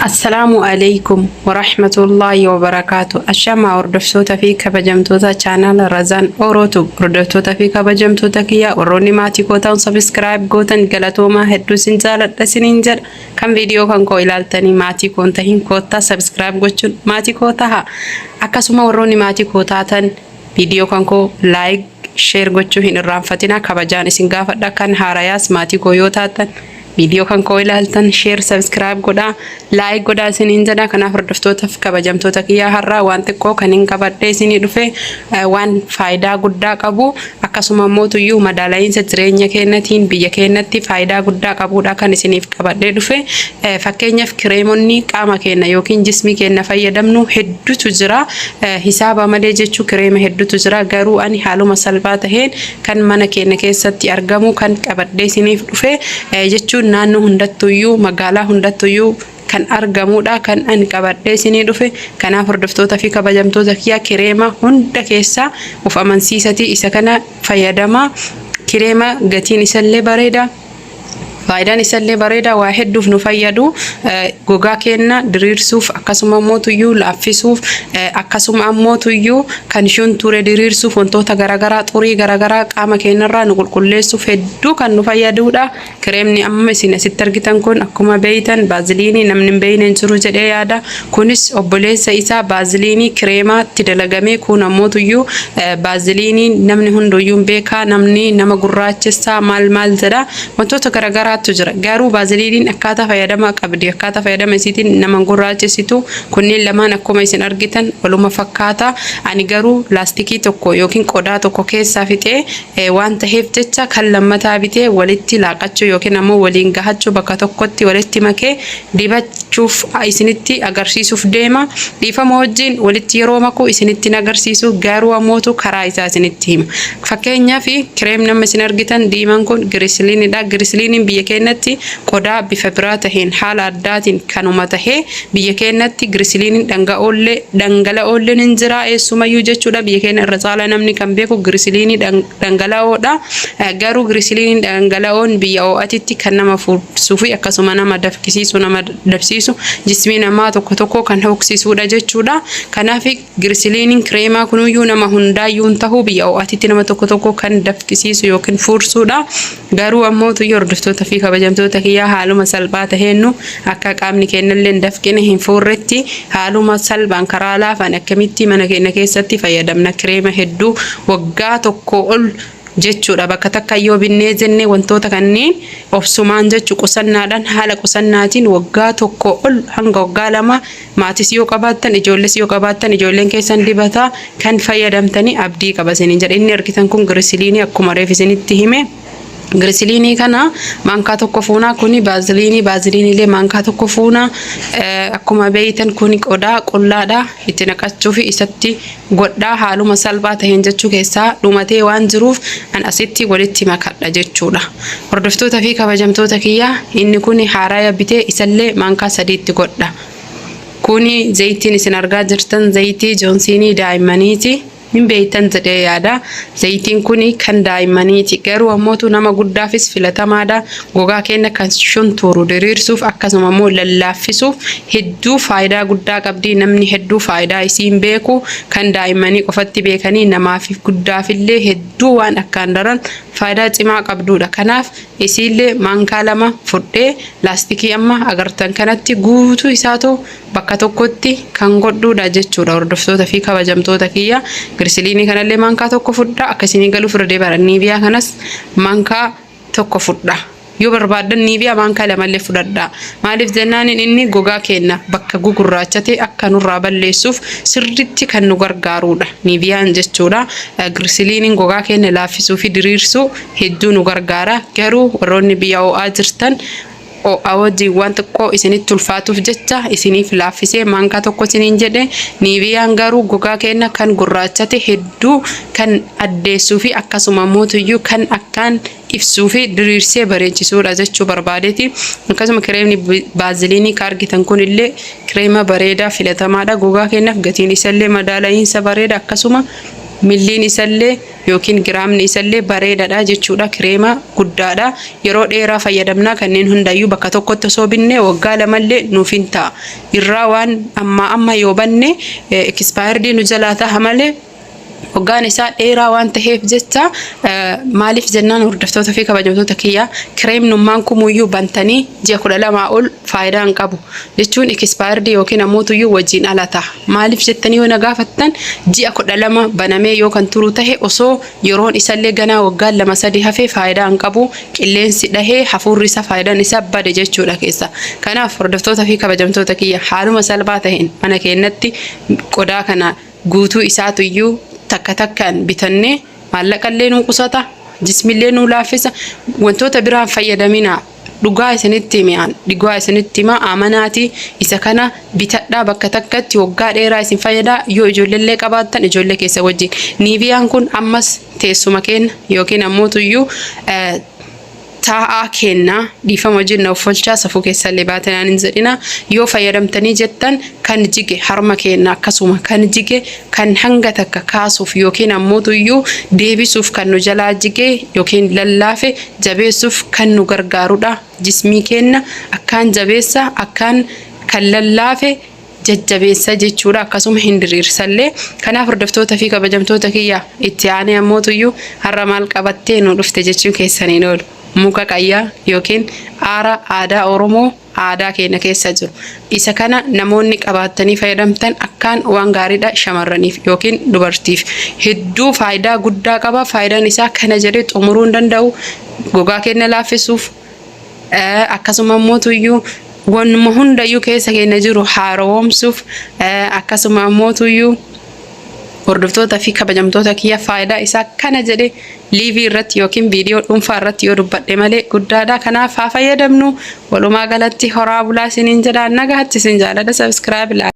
Assalaamu Aleykum Warahmatullaahi Wabarakaatu. Ashamaa hordoftoota fi kabajamtoota chaanaala Razaan Oro Tube. Hordoftoota fi kabajamtoota kiyyaa warroonni maatii koo ta'uun subscribe gootan galatoomaa, hedduu isin jaaladha isiniin jedha. Kan viidiyoo kan koo ilaaltanii maatii koo hin tahin, koottaa subscribe gochuun maatii koo taha. Akkasuma warroonni maatii koo taatan viidiyoo kan koo like, share gochuu hin irraanfatina, kabajaan isin gaafadha. Kan haarayaas maatii koo yoo taatan, viidiyoo kan koo ilaaltan share, subscribe godhaa, like godhaa isiniin jedha. Kanaaf hordoftootaaf kabajamtoota kiyyaa, har'aa waan xiqqoo kan hin qabadhee isinii dhufe waan faayidaa guddaa qabu, akkasuma immoo tuyyuu madaala'iinsa jireenya keenyatiin biyya keenyatti faayidaa guddaa qabudha kan isiniif qabadhee dhufe. Fakkeenyaaf, kireemonni qaama keenya yookiin jismii keenya fayyadamnu hedduutu jira, hisaaba malee jechuu, kireema hedduutu jira. Garuu ani haaluma salphaa taheen kan mana keenya keessatti argamu kan qabadhee isiniif dhufe jechuun naannoo hundattuyyuu, magaalaa hundattuyyuu kan argamudha kan ani qabadhee isinii dhufe. Kanaaf hordoftoota fi kabajamtoota kiyyaa, kireema hunda keessaa of amansiisatii isa kana fayyadamaa. Kireema gatiin isallee bareeda, faayidaan isallee bareeda, waa hedduuf nu fayyadu, gogaa keenya diriirsuuf, akkasuma immoo tuyyuu laaffisuuf, akkasuma ammoo tuyyuu kan shunture diriirsuuf, wantoota garaagaraa, xurii garaagaraa qaama keenyarraa nu qulqulleessuuf hedduu kan nu fayyadudha. Kireemni amma isin asitti argitan kun, akkuma beeytan, baaziliinii namni hin beeyne hin jiru jedhee yaada. Kunis obboleessa isaa baaziliinii kireemaatti dalagamee. Kun ammoo tuyyuu baaziliinii namni hunduyyuu hin beekaa, namni nama gurraachessaa maal maal jedha, wantoota garaagaraatu jira. Garuu baaziliiniin akkaataa fayyadamaa qabdi, akkaataa fayyadama isiitiin nama gurraachessitu. Kunneen lamaan akkuma isin argitan waluma fakkaata. Ani garuu laastikii tokko yookiin qodaa tokko keessaa fixee waan taheef jecha kan lammataa bitee walitti laaqachuu yookiin ammoo waliin gahachuu, bakka tokkotti walitti makee dibachuuf isinitti agarsiisuuf deema. Dhiifama wajjin, walitti yeroo makuu isinitti hin agarsiisu, garuu ammootu karaa isaa isinitti hima. Fakkeenyaaf, kireem nama isin argitan diimaan kun girisiliinidha. Girisiliiniin biyya keenyatti qodaa bifa biraa taheen, haala addaatiin kanuma tahee, biyya keenyatti girisiliiniin dhangala'oolleen hin jira eessumayyuu jechuudha. Biyya keenya irra caalaa namni kan beeku girisiliinii dhangala'oodha. Garuu girisiliiniin dhangala'oon biyya ho'atitti kan nama fursuu fi akkasuma nama dafqisiisu, nama dabsiisu, jismii namaa tokko tokko kan hooksisuudha jechuudha. Kanaaf girisiliiniin kireemaa kunuyyuu nama hundaayyuu hin ta'u, biyya ho'atitti nama tokko tokko kan dafqisiisu yookiin fursuudha. Garuu ammoo tuyyo hordoftoota fi kabajamtoota kiyyaa, haaluma salphaa taheennu akka qaamni keenyallee hin dafqine, hin fuurretti, haaluma salphaan karaa laafaan akkamitti mana keenya keessatti fayyadamna, kireema hedduu waggaa tokko ol jechuudha bakka takka yoo binnee jenne, wantoota kanneen obsumaan jechu, qusannaadhaan, haala qusannaatiin waggaa tokko ol hanga waggaa 2 maatis yoo qabaattan, ijoolles yoo qabaattan, ijoolleen keessan dibataa kan fayyadamtanii abdii qaba isiniin jedha. Inni argitan kun girisiliinii akkuma reef isinitti hime. Girisiliinii kana maankaa tokko fuunaa, kuni baaziliinii, baaziliiniilee maankaa tokko fuunaa. Akkuma beeytan kuni qodaa qullaadha, itti naqachuu fi isatti godhaa haaluma salphaa taheen jechuu keessaa dhumatee waan jiruuf an asitti walitti makadha jechuudha. Hordoftoota fi kabajamtoota kiyyaa, inni kun haaraya bitee isallee maankaa sadiitti godha. Kuni zayitiin isin argaa jirtan zayitii joonsiinii daa'immaniiti. Hin beeytan jedhee yaada. Zayitiin kun kan daa'immaniiti. Garuu ammootu nama guddaafis filatamaadha. Gogaa keenya kan shuntuuru diriirsuuf, akkasuma immoo lallaaffisuuf hedduu faayidaa guddaa qabdi. Namni hedduu faayidaa isiin beeku, kan daa'immanii qofatti beekanii, namaaf guddaafillee hedduu waan akkaan daran faayidaa cimaa qabdudha. Kanaaf isiillee maankaa 2 fudhee laastikii amma agartan kanatti guutuu isaatu bakka tokkotti kan godhuudha jechuudha. Hordoftoota fi kabajamtoota kiyya, girisiliinii kanallee maankaa tokko fudha, akka isinii galuuf irra deebi'a. Niiviyaa kanas maankaa tokko fudha. Yoo barbaaddan niiviyaa maankaa lamallee fudhadha. Maaliif jennaan, inni gogaa keenya bakka gugurraachate akka nurraa balleessuuf sirritti kan nu gargaarudha niiviyaan jechuudha. Girisiliiniin gogaa keenya laaffisuu fi diriirsuu hedduu nu gargaara. Garuu warroonni biyya ho'aa jirtan ho'a wajjin waan xiqqoo isinitti ulfaatuuf jecha isiniif laaffisee maankaa tokko isiniin jedhe. Niiviyaan garuu gogaa keenya kan gurraachate hedduu kan addeessuu fi akkasuma mootuyyuu kan akkaan ibsuu fi diriirsee bareechisuudha jechuu barbaadeeti. Akkasuma kireemni baaziliinii ka argitan kun illee kireema bareedaa filatamaadha. Gogaa keenyaaf gatiin isallee madaala'iinsa bareeda, akkasuma milliin isallee Yookiin giraamni isallee bareedaadha jechuudha. Kireema guddaadha. Yeroo dheeraa fayyadamnaa kanneen hundayyuu bakka tokkotti osoo binne waggaa lamallee nuuf hin ta'a. Irraa waan ammaa amma yoo banne expired nu jalaa taha malee waggaan isaa dheeraa waan taheef jecha. Maaliif jennaan, hordoftoota fi kabajamtoota kiyyaa, kireemnummaan kumuyyuu bantanii ji'a 12 ol faayidaa hin qabu jechuun expired yookiin ammootuyyuu wajjin ala ta'a. Maaliif jettanii yoo na gaafattan, ji'a 12 banamee yoo kan turu tahe, osoo yeroon isallee ganaa waggaan 2 3 hafee faayidaa hin qabu. Qilleensi dhahee hafuurri isaa faayidaan isaa bade jechuudha keessa. Kanaaf hordoftoota fi kabajamtoota kiyya, haaluma salphaa taheen mana keenyatti qodaa kana guutuu isaatuyyuu takka takkaan bitannee maallaqallee nuu qusata, jismillee nuu laaffisa. Wantoota biraan fayyadaminaa. Dhugaa isinitti himaan, dhugaa isinitti himaa, amanaati isa kana bitadhaa. Bakka takkatti waggaa dheeraa isin fayyadaa. Yoo ijoolleellee qabaattan ijoollee keessa wajjin. Niveyaan kun ammas teessuma kenna yookiin ammootuyyuu taa'aa kennaa. Dhiifama wajjin na uffolchaa, safuu keessallee baatanaan hin jedhina. Yoo fayyadamtanii jettan kan jige harma kenna, akkasuma kan jige kan hanga takka kaasuuf yookiin ammootuyyuu deebisuuf, kan nu jalaa jige yookiin lallaafe jabeessuuf kan nu gargaarudha. Jismii kenna akkaan jabeessa, akkaan kan lallaafe jajjabeessa jechuudha. Akkasuma hin diriirsallee. Kanaaf hordoftoota fi kabajamtoota kiyya, itti aanee ammootuyyuu har'a maal qabattee nu dhufte jechuun keessaniin oolu. Muka qayyaa yookiin aara aadaa Oromoo aadaa keenya keessa jiru. Isa kana namoonni qabaattanii fayyadamtan akkaan waan gaariidha. Shamarraniif yookiin dubartiif hedduu faayidaa guddaa qaba. Faayidaan isaa kana jedhee xumuruu hin danda'u. Gogaa keenya laaffisuuf, akkasuma ammootuyyuu wanuma hundayyuu keessa keenya jiru haaromsuuf, akkasuma ammootuyyuu hordoftoota fi kabajamtoota kiyya, faayidaa isaa kana jedhe live irratti yookiin viidiyoo dhuunfaa irratti yoo dubbadhe malee guddaadha. Kanaaf haa fayyadamnu. Walumaa galatti horaa bulaa isiniin jedha. Nagaatti isin jaalladha. Subscribe.